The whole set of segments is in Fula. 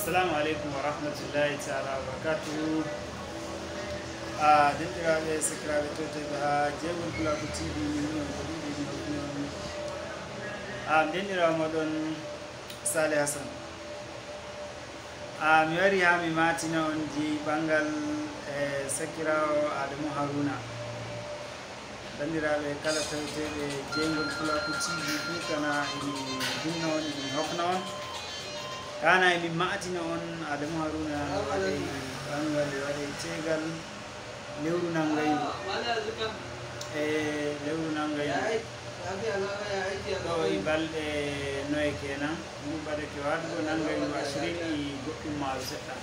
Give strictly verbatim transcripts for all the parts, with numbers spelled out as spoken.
Assalamu aleykum wa rahmatullahi taala wa barakatuhu. A denɗiraaɓe, sakiraaɓe, tewteeɓe haa jeegol Pulaaku T V, min on ko ɗuuɗi, min hokkino on. A denɗiraawo mooɗon Sale Hassan. A mi wari haa mi maatina on jeyi ɓanngal e sakiraawo Adamu Haruna. Banndiraaɓe kala taweteeɓe jeygol Pulaaku T V fuu, kana emi hinna on, emi hofna on. Kana emi ma'atina on, Adamu Haruna waɗay ɓanngal, waɗay teegal lewru nanngayndu. E lewru nanngayndu. Ɗo e balɗe noye kenan, ndu ɓadake waɗugo nanngayndu ashirin e goɗɗum maaru seɗɗa.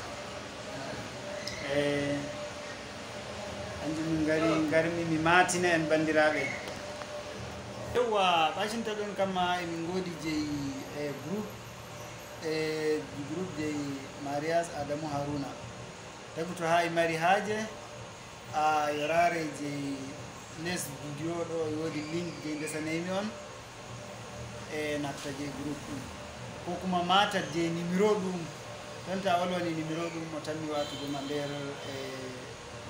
E Kanjum min ngari, ngarmi mi maatina en banndiraaɓe. Yewwa, ɓacinta ɗon kamma emin ngoodi jeyi e groupe, e groupe jeyi mariage Adamu Haruna. Tagu to haa e mari haaje, a yoraare jeyi les vidéo ɗo e woodi link jeyi ndesaneymi on. E natta je groupe ɗum, ko kuma matat je numéro ɗum. Ton ta wolwani numéro ɗum, mo tammi watugo ma nder e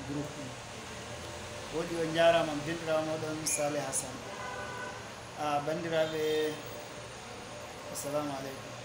groupe ɗum. Woɗi on njarama, mi denɗirawo moɗon Sale Hassan. A banndiraaɓe, assalamu aleykum.